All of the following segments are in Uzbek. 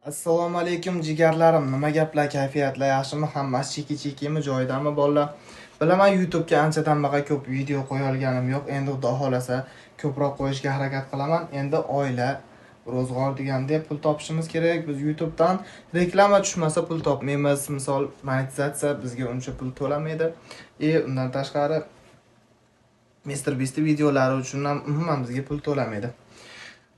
Assalomu alaykum, jigarlarim. Nima gaplar, kayfiyatlar yaxshimi? Hammasi chiki chikimi, joyidami, bolalar? Bilaman, YouTube'ga anchadan baqa ko'p video qo'ya olganim yo'q. Endi Xudo xolasa ko'proq qo'yishga harakat qilaman. Endi oila, ro'zg'or deganda pul topishimiz kerak. Biz YouTube'dan reklama tushmasa pul topmaymiz. Misol, monetizatsiya bizga uncha pul to'lamaydi. Undan tashqari Mr. Beast videolari uchun ham umuman bizga pul to'lamaydi.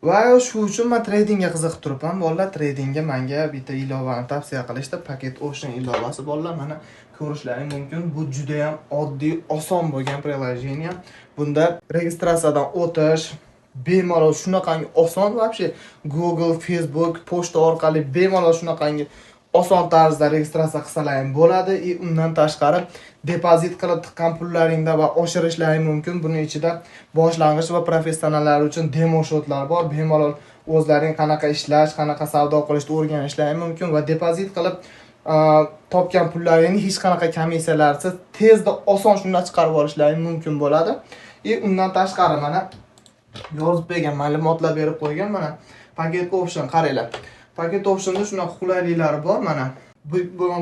Va shu uchun men tradingga qiziqib turibman. Bolalar, tradingga menga bitta ilovani tavsiya qilishdi. Pocket Option ilovasi, bolalar, mana ko'rishlaring mumkin. Bu juda ham oddiy, oson bo'lgan приложение. Bunda registratsiyadan o'tish bemalol shunaqangi oson вообще. Google, Facebook, pochta orqali bemalol shunaqangi oson tarzda registratsiya qilsalaring bo'ladi. И undan tashqari depozit qilib tiqqan pullaringda va oshirishlaring mumkin. Buni ichida boshlang'ich va professionallar uchun demo счёт lar bor. Bemalol o'zlaring qanaqa ishlash, qanaqa savdo qilishni o'rganishlaring mumkin va depozit qilib topgan pullaringni hech qanaqa komissiyalarsiz tezda, oson shundan chiqarib olishlaring mumkin bo'ladi. И undan tashqari mana yozib bergan, ma'lumotlar berib qo'ygan, mana Pocket Option, qaranglar. Pocket Optionda shunaqa qulayliklari bor mana.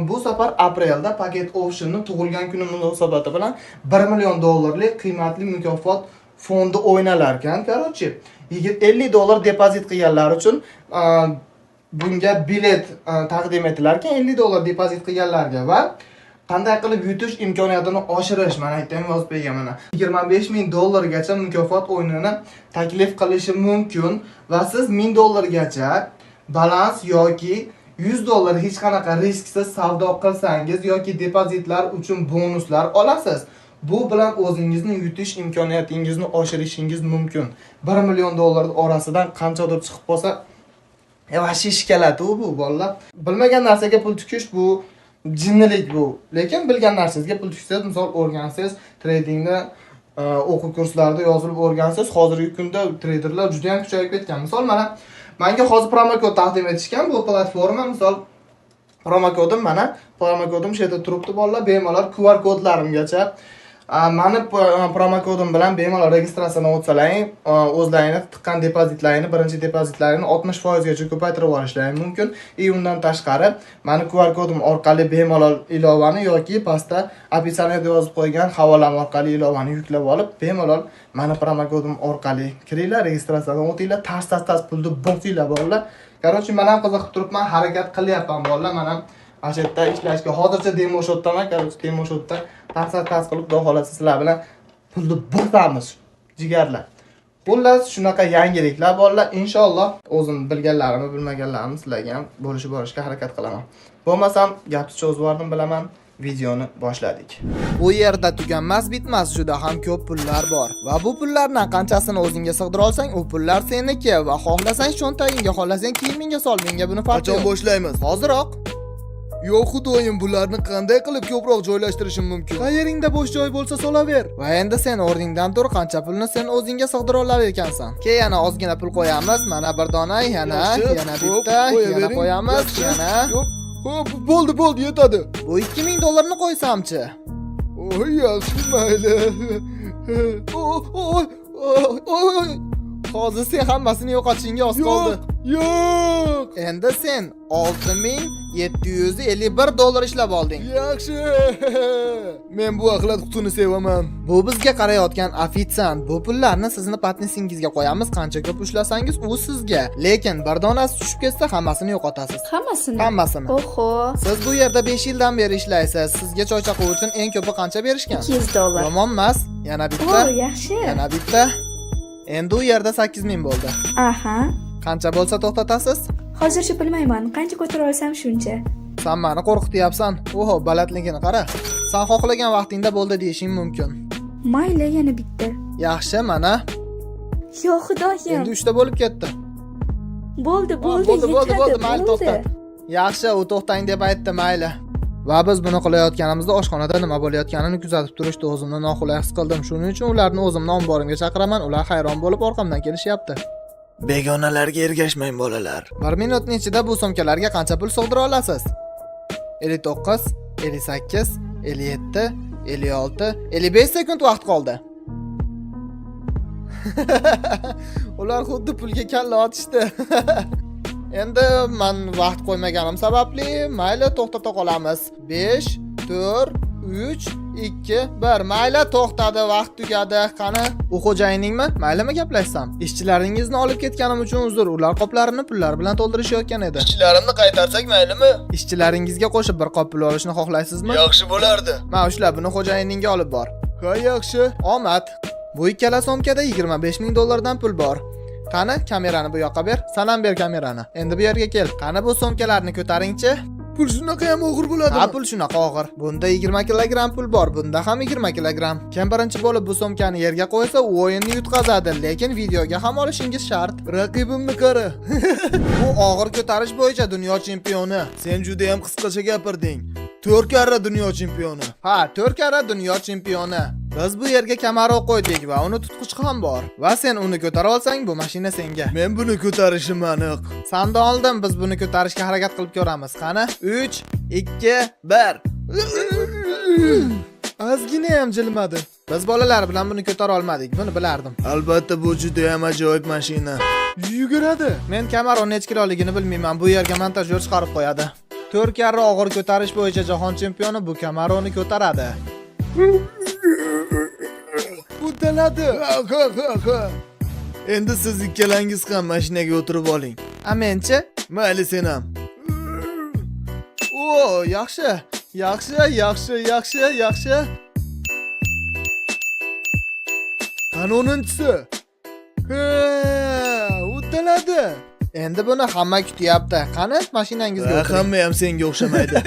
Bu safar aprelda Pocket Optionni tug'ilgan kuni munosabati bilan 1 million dollarlik qiymatli mukofot fondi o'ynalar ekan. Короче, 50 dollar depozit qilganlar uchun bunga bilet taqdim etilar ekan, 50 dollar depozit qilganlarga. Va qanday qilib yutish imkoniyatini oshirish, mana aytgan, yozib bergan, mana 25 ming dollargacha mukofot o'yinini taklif qilishi mumkin va siz 1000 dollargacha balans yoki 100 dollar hech qanaqa risksiz savdo qilsangiz yoki depozitlar uchun bonuslar olasiz. Bu bilan o'zingizni yutish imkoniyatingizni oshirishingiz mumkin. 1 million dollar orasidan qanchadir chiqib qolsa, вообще ishkaladi u bu, bolalar. Bilmagan narsaga pul tikish bu jinnilik bu. Lekin bilgan narsangizga pul tiksangiz, misol, o'rgansangiz, tradingni o'quv kurslarida yozilib o'rgansangiz, hozirgi kunda treyderlar juda ham kuchayib ketgan. Misol, mana menga hozir promokod taqdim etishgan bu platforma, misol, promokodim, mana promokodim shu yerda turibdi, bolalar, bemalol QR kodlarimgacha. Mani promokodim bilan bemalol registratsiyadan o'tsalaring, o'zlaringni tiqqan depozitlaringni, birinchi depozitlaringni 60% gacha ko'paytirib olishlaring mumkin. И undan tashqari mani QR kodim orqali bemalol ilovani yoki pastda описание da yozib qo'ygan havolam orqali ilovani yuklab olib, bemalol mani promokodim orqali kiringlar, registratsiyadan o'tinglar, tars tars tars pulni bosinglar, bolalar. Короче, men ham qiziqib turibman, harakat qilyapman, bolalar. Men ham mana shu yerda ishlashga hozircha demo счёт daman. Короче, demo счёт da tars tars qilib, xudo xohlasa, sizlar bilan pulni bosamiz, jigarlar. Xullas, shunaqa yangiliklar, bolalar. Inshaalloh o'zim bilganlarimni, bilmaganlarimni sizlarga ham bo'lishib borishga harakat qilaman. Bo'lmasam, gapni cho'zib yubordim, bilaman. Videoni boshladik. Bu yerda tuganmas bitmas juda ham ko'p pullar bor va bu pullardan qanchasini o'zingga sig'dira olsang, u pullar seniki va xohlasang cho'ntagingga, xohlasang kiyimingga sol, menga buni farqi Qachon yo'q. boshlaymiz? Hoziroq. Yo xudoyim, bularni qanday qilib ko'proq joylashtirishim mumkin? Qayeringda bo'sh joy bo'lsa, solaver. Va endi sen o'rningdan tur, qancha pulni sen o'zingga sig'dira olar ekansan. Keyin yana ozgina pul qo'yamiz. Mana bir dona, yana, Yaxshi, yana xo'p, bitta, yana qo'yavering. qo'yamiz, Yaxshi, yana. Xo'p, xo'p, bo'ldi, bo'ldi, yetadi. Bu 2000 dollarni qo'ysamchi? Oy, yaxshi, mayli. O, o, o, o, Hozir sen hammasini yo'qotishingga oz qoldi. Yo'q, yo'q. Endi sen 6751 dollar ishlab olding. Yaxshi. Men bu axlat qutini sevaman. Bu bizga qarayotgan ofitsiant. Bu pullarni sizni patnisingizga qo'yamiz. Qancha ko'p ushlasangiz, u sizga. Lekin bir donasi tushib ketsa, hammasini yo'qotasiz. Hammasini? Hammasini. Oho. Siz bu yerda 5 yildan beri ishlaysiz. Sizga choychaquv uchun eng ko'pi qancha berishgan? 200 dollar. Yomon emas. Yana bitta. O, yaxshi. Yana bitta. Endi u yerda 8000 bo'ldi. Aha. Qancha bo'lsa to'xtatasiz? Hozircha bilmayman, qancha ko'tara olsam shuncha. San meni qo'rqityapsan. Oho, balandligini qara. San xohlagan vaqtingda bo'ldi deyishing mumkin. Mayli, yana bitta. Yaxshi, mana. Yo xudoyim. Endi 3 ta bo'lib ketdi. Bo'ldi, bo'ldi, Bo'ldi, bo'ldi, yetadi, bo'ldi, mayli, bo'ldi. to'xtat. Yaxshi, u to'xtang deb aytdi, mayli. Va biz buni qilayotganimizda oshxonada nima bo'layotganini kuzatib turishda o'zimni noqulay his qildim. Shuning uchun ularni o'zimni omborimga chaqiraman. Ular hayron bo'lib orqamdan kelishyapti. Begonalarga ergashmang, bolalar. Bir minutning ichida bu sumkalarga qancha pul sig'dira olasiz? 59, 58, 57, 56, 55 sekund vaqt qoldi. Ular xuddi pulga kalla otishdi. Endi man vaqt qo'ymaganim sababli, mayli, to'xtata qolamiz. 5, 4, 3, 2, 1. Mayli, to'xtadi, vaqt tugadi. Qani, u xo'jayiningmi? Maylimi gaplashsam? Ishchilaringizni olib ketganim uchun uzr. Ular qoplarini pullar bilan to'ldirishayotgan edi. Ishchilarimni qaytarsak maylimi? Ishchilaringizga qo'shib bir qop pul olishni xohlaysizmi? Yaxshi bo'lardi. Ma, ushla, buni xo'jayiningga olib bor. Ha, yaxshi. Omad. Bu ikkala sumkada 25 ming dollardan pul bor. Qani, kamerani bu yoqqa ber. San ham ber kamerani. Endi bu yerga kel. Qani, bu sumkalarni ko'taringchi. Pul shunaqa ham og'ir bo'ladimi? Ha, pul shunaqa og'ir. Bunda 20 kilogramm pul bor, bunda ham 20 kilogramm. Kim birinchi bo'lib bu sumkani yerga qo'ysa, u o'yinni yutqazadi, lekin videoga ham olishingiz shart. Raqibimni qara. Bu og'ir ko'tarish bo'yicha dunyo chempioni. Sen juda ham qisqacha gapirding. 4 karra dunyo chempioni. Ha, 4 karra dunyo chempioni. Biz bu yerga Camaro qo'ydik va uni tutqichi ham bor. Va sen uni ko'tara olsang, bu mashina senga. Men buni ko'tarishim aniq. Sandan oldin biz buni ko'tarishga harakat qilib ko'ramiz. Qani? 3, 2, 1. Ozgina ham jilmadi. Biz bolalar bilan buni ko'tara olmadik, buni bilardim. Albatta bu juda ham ajoyib mashina. Yuguradi. Men Camaro necha kiloligini bilmayman. Bu yerga montajyor chiqarib qo'yadi. 4 karra og'ir ko'tarish bo'yicha jahon chempioni bu Camaroni ko'taradi. Uddaladi. Ha, ha, ha, ha. Endi siz ikkalangiz ham mashinaga o'tirib oling. A menchi? Mayli, sen ham. O, yaxshi. Yaxshi, yaxshi, yaxshi, yaxshi. Qani o'ninchisi? Ha, uddaladi. Endi buni hamma kutyapti. Qani, mashinangizga Ha, o'tiring. hamma ham senga o'xshamaydi.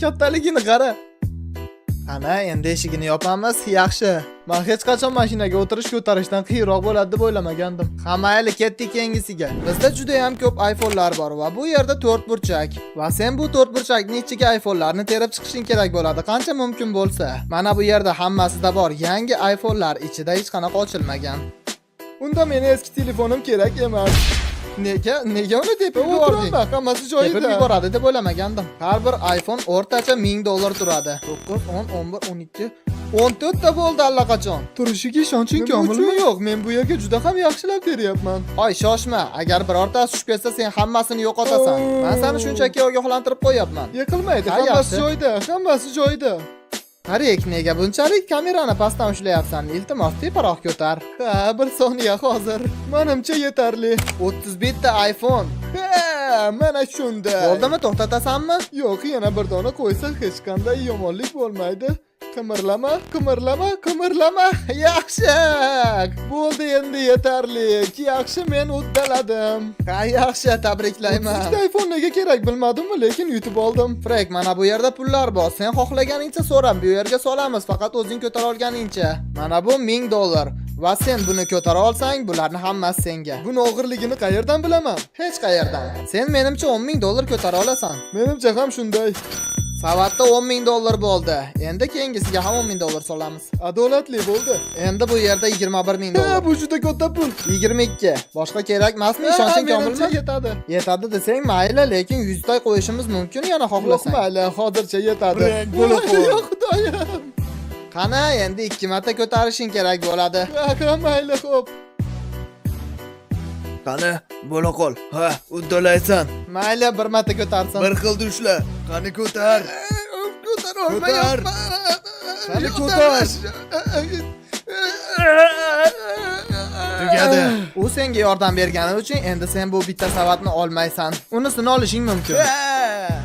Kattaligini qara. Qani, endi eshigini yopamiz. Yaxshi. Men hech qachon mashinaga o'tirish ko'tarishdan qiyinroq bo'ladi deb o'ylamagandim. Ha, mayli, ketdik keyingisiga. Bizda juda ham ko'p iPhone'lar bor va bu yerda to'rt burchak. Va sen bu to'rt burchakning ichiga iPhone'larni terib chiqishing kerak bo'ladi, qancha mumkin bo'lsa. Mana bu yerda hammasida bor yangi iPhone'lar, ichida hech qanaqa ochilmagan. Unda meni eski telefonim kerak emas. Nega? Nega uni tepib yubording? O'tirolma, hammasi Tepib joyida. yuboradi deb o'ylamagandim. Har bir iPhone o'rtacha 1000 dollar turadi. 9, 10, 11, 12, 14 ta bo'ldi allaqachon. Turishiga ishonching Nima komilmi? uchun? Yo'q, men bu yerga juda ham yaxshilab teryapman. Oy, shoshma. Agar birortasi tushib ketsa, sen hammasini yo'qotasan. Men seni shunchaki ogohlantirib qo'yapman. Yiqilmaydi, Ha, hammasi yaxshi. joyida, hammasi joyida. Tarik, nega bunchalik kamerani pastdan ushlayapsan? Iltimos, teparoq ko'tar. Ha, bir soniya hozir. Manimcha yetarli. 31 ta iPhone. Ha, mana shunda. Bo'ldimi, to'xtatasanmi? Yo'q, yana bir dona qo'ysak hech qanday yomonlik bo'lmaydi. Qimirlama, qimirlama, qimirlama. Yaxshi. Bo'ldi, endi yetarli. Yaxshi, men uddaladim. Ha, yaxshi, tabriklayman. 32 ta iPhone nega kerak bilmadimmi, lekin yutib oldim. Frank, mana bu yerda pullar bor. Sen xohlaganingcha so'ra, bu yerga solamiz, faqat o'zing ko'tara olganingcha. Mana bu 1000 dollar va sen buni ko'tara olsang, bularni hammasi senga. Buni og'irligini qayerdan bilaman? Hech qayerdan. Sen menimcha 10 ming dollar ko'tara olasan. Menimcha ham shunday. Savatda 10 ming dollar bo'ldi. Endi keyingisiga ham 10 ming dollar solamiz. Adolatli bo'ldi. Endi bu yerda 21 ming Ha, dollar. bu juda katta pul. 22. Boshqa kerak emasmi? Ishonching Ha, menimcha komilmi? yetadi. Yetadi desang mayli, lekin 100 ta qo'yishimiz mumkin yana Yo'q, xohlasang. mayli, hozircha yetadi. Frank, bo'la qo'y. Yo'q, xudoyim. Qani, endi 2 marta ko'tarishing kerak bo'ladi. Ha, mayli, xo'p. Qani, bo'la qol. Ha, uddalaysan. Mayli, bir marta ko'tarsin. Bir xilda ushla. Qani ko'tar. Ko'tara Ko'tar. Qani ko'tar. Tugadi. U senga yordam bergani uchun endi sen bu bitta savatni olmaysan. Unisini olishing mumkin.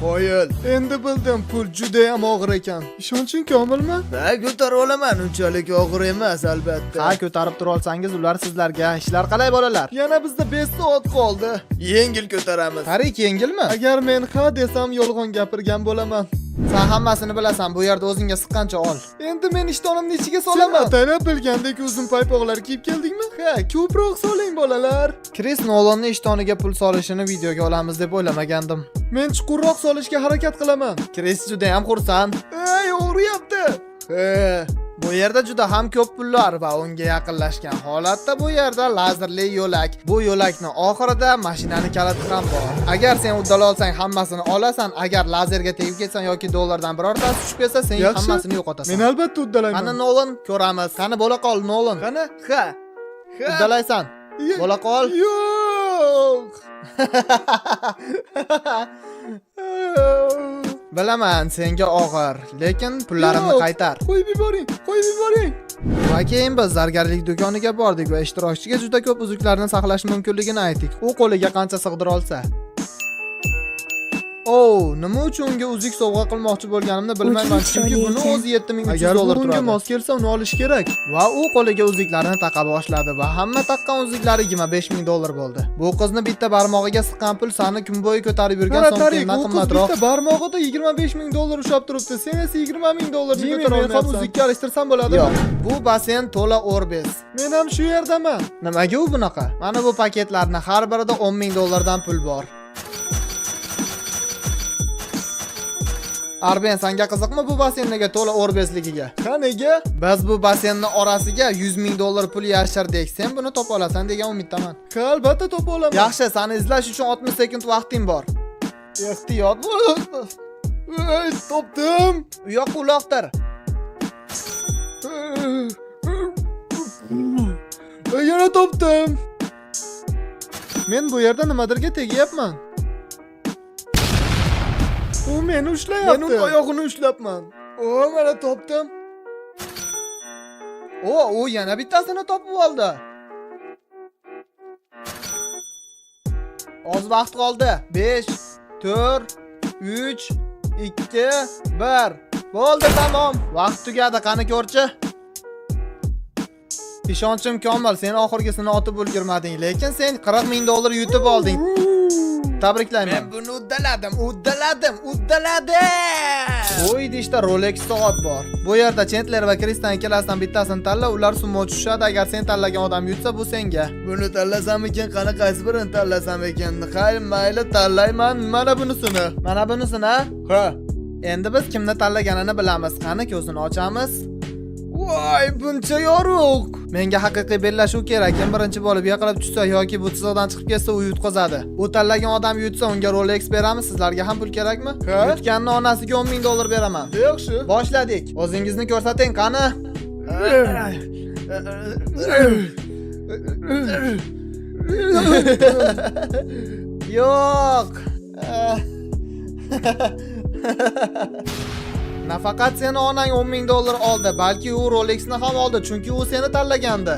Qoyil. Endi bildim, pul juda ham og'ir ekan. Ishonching komilmi? Ha, ko'tara olaman, unchalik og'ir emas albatta. Ha, ko'tarib tura olsangiz ular sizlarga. Ishlar qalay, bolalar? Yana bizda 5 soat qoldi. Yengil ko'taramiz. Tarik, yengilmi? Agar men ha desam yolg'on gapirgan bo'laman. Sen hammasini bilasan, bu yerda o'zingga siqqancha ol. Endi men ishtonimni ichiga solaman. Sen ataylab bilgandek uzun paypoqlar kiyib keldingmi? Ha, ko'proq soling, bolalar. Kris Nolanni ishtoniga pul solishini videoga olamiz deb o'ylamagandim. Men chuqurroq solishga harakat qilaman. Kris juda ham xursand. Ey, og'riyapti. He, bu yerda juda ham ko'p pullar va unga yaqinlashgan holatda bu yerda lazerli yo'lak. Bu yo'lakni oxirida mashinani kaliti ham bor. Agar sen uddala olsang hammasini olasan, agar lazerga tegib ketsan yoki dollardan birortasi tushib ketsa, sen Yaxshi. hammasini yo'qotasan. Men albatta uddalayman. Qani Nolan, ko'ramiz. Qani bo'la qol Nolan. Qani? Ha. Ha. Uddalaysan. Bo'la qol. Yo'q. Yo'q. Bilaman, senga og'ir, lekin pullarimni Yo'q. qaytar. Qo'yib yuboring, qo'yib yuboring. Va keyin biz zargarlik do'koniga bordik va ishtirokchiga juda ko'p uzuklarni saqlash mumkinligini aytdik. U qo'liga qancha sig'dira olsa. O, nima uchun unga uzuk sovg'a qilmoqchi bo'lganimni bilmayman, juda chunki chiroyli buni ekan. o'zi 7300 Agar bu dollar unga turadi. mos kelsa, uni olish kerak. Va u qo'liga uzuklarni taqa boshladi va hamma taqqan uzuklari 25 000 dollar bo'ldi. Bu qizni bitta barmog'iga siqqan pul sani kun bo'yi ko'tarib yurgan Mana Tarik, so'mkangdan u qiz qimmatroq. bitta barmog'ida 25 ming dollar ushlab turibdi. Sen esa 20 ming dollarni Jimmy, ko'tara men ham olmayapsan. uzukka alishtirsam bo'ladimi? Yo'q. Bu basseyn to'la Orbis. Men ham shu yerdaman. Nimaga u bunaqa? Mana bu paketlarni har birida 10 ming dollardan pul bor. Arben, sanga qiziqmi bu basseynga to'la Orbisligiga? Ha, nega? Biz bu basseynni orasiga 100 ming dollar pul yashirdik. Sen buni topa olasan degan umiddaman. Ha, albatta topa olaman. Yaxshi, seni izlash uchun 60 sekund vaqting bor. Ehtiyot bo'l. Ey, topdim. U yoqqa uloqtir. Ey, yana topdim. Men bu yerda nimadirga tegyapman. U meni ushlayapti. Men uni oyog'ini ushlabman. O, mana topdim. O, u yana bittasini topib oldi. Oz vaqt qoldi. 5, 4, 3, 2, 1. Bo'ldi, tamom. Vaqt tugadi, qani ko'rchi. Ishonchim komil, sen oxirgisini otib ulgurmading, lekin sen 40 ming dollar yutib olding. Tabriklayman. Men buni uddaladim, uddaladim, uddaladim. Bu idishda Rolex soat bor. Bu yerda Chandler va Kristan ikkalasidan bittasini tanla, ular sumo tushadi. Agar sen tanlagan odam yutsa, bu senga. Buni tanlasam ekan, qani qaysi birini tanlasam ekan? Xayr, mayli tanlayman. Mana bunisini. Mana bunisini, ha? Ha. Endi biz kimni tanlaganini bilamiz. Qani ko'zini ochamiz. Voy, buncha yorug'. Menga haqiqiy bellashuv kerak. Kim birinchi bo'lib yiqilib tushsa yoki bu chiziqdan chiqib ketsa, u yutqazadi. U tanlagan odam yutsa, unga Rolex beramiz. Sizlarga ham pul kerakmi? Ha? Yutganni onasiga 10 ming dollar beraman. Yaxshi. Boshladik. O'zingizni ko'rsating, qani? Yo'q. Nafaqat seni onang 10 ming dollar oldi, balki u Rolexni ham oldi, chunki u seni tanlagandi.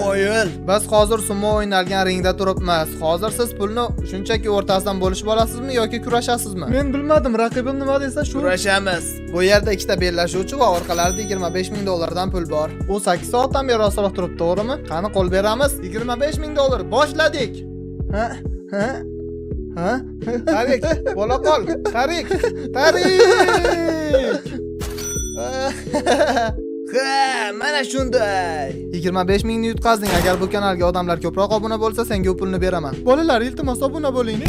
Qo'yil. Biz hozir sumo o'ynalgan ringda turibmiz. Hozir siz pulni shunchaki o'rtasidan bo'lishib olasizmi yoki kurashasizmi? Men bilmadim, raqibim nima desa shu. Kurashamiz. Bu yerda ikkita bellashuvchi va orqalarida 25 ming dollardan pul bor. U 8 soatdan beri osiliq turibdi, to'g'rimi? Qani qo'l beramiz. 25 ming dollar boshladik. Ha? Ha? Ha? Tarik, bo'la qol. Tarik, Tarik. Ha, mana shunday. 25 mingni yutqazding. Agar bu kanalga odamlar ko'proq obuna bo'lsa, senga u pulni beraman. Bolalar, iltimos obuna bo'ling.